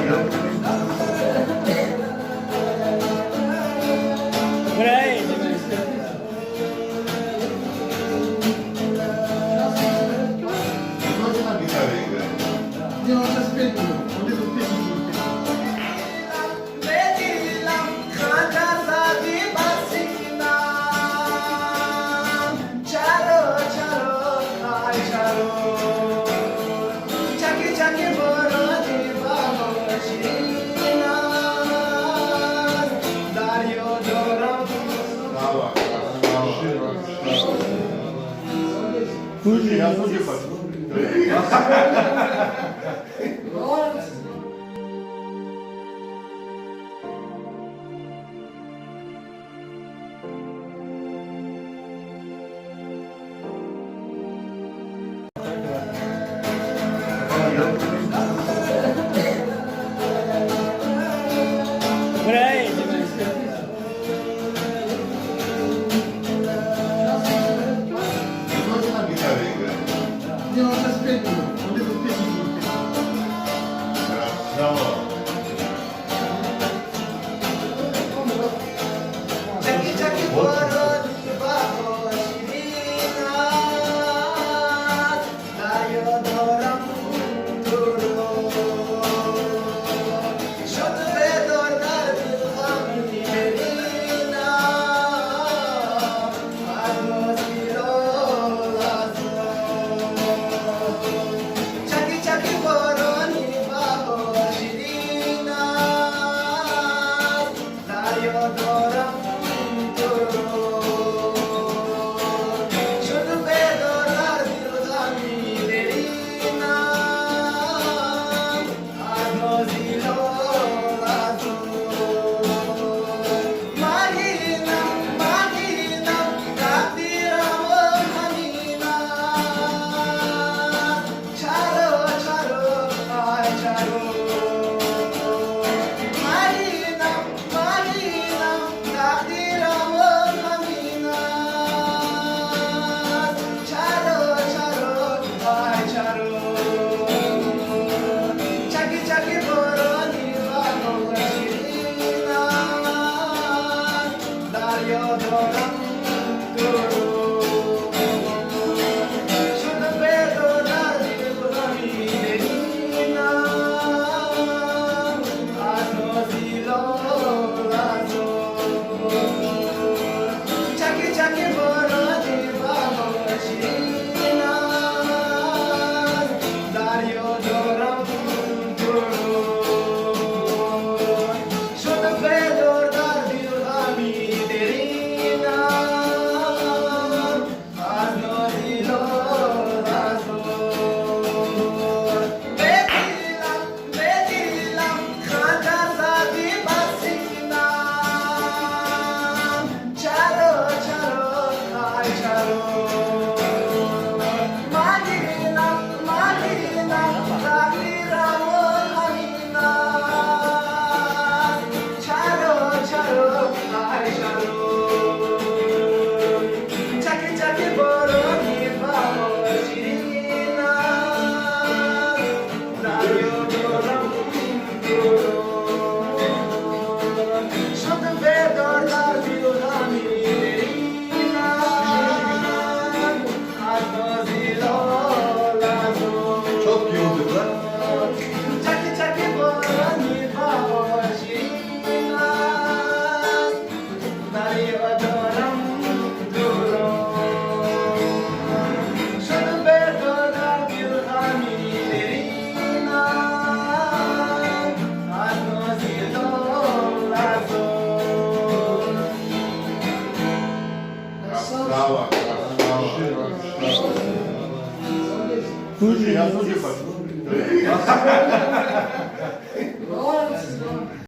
Кто на гитаре играет? Не, он сейчас петь будет. Вот эту песню будет петь. Бедилам ханҷар-зади бар синам, чаро, чаро, ай, чаро, чаки чаки борони ба мошинам, дарё дорам. Браво, браво. Слушай, я тоже хочу. Кто на гитаре играет? Не, он сейчас петь будет. Вот эту песню будет петь. Красава. Чаки чаки борони ба мошинам, дарё дорам туро, шуд бедор дар дил ғами деринам, аз нозилол чаки чаки борони ба мошинам, дарё дорам туро, шуд бедор дар дил ғами деринам, аз нозилол маҳинам, маҳинам, тақдирам ҳаминам, чаро, чаро, ай, чаро, маҳинам, маҳинам, тақдирам ҳаминам, чаро, чаро, ай, чаро, чаки чаки борони ба мошинам, дарё дорам туро, шуд бедор дар дил ғами деринам, аз нозилол чаки чаки борони ба мошинам, дарё дорам туро, шуд бедор дар дил ғами деринам, аз нозилол бедилам, бедилам, ханҷар зади бар синам, чаро, чаро, ай, чаро, маҳинам, маҳинам, тақдирам ҳаминам, чаро, чаро, ай, чаро, чаки чаки борони ба мошинам, дарё дорам туро, шуд бедор дар дил ғами деринам, аз нозилол Четкий отзыв, да? Чаки чаки борони ба мошинам, дарё дорам туро, шуд бедор дар дил ғами деринам, аз нозилол. Красава, красава. Слушай, я тоже хочу.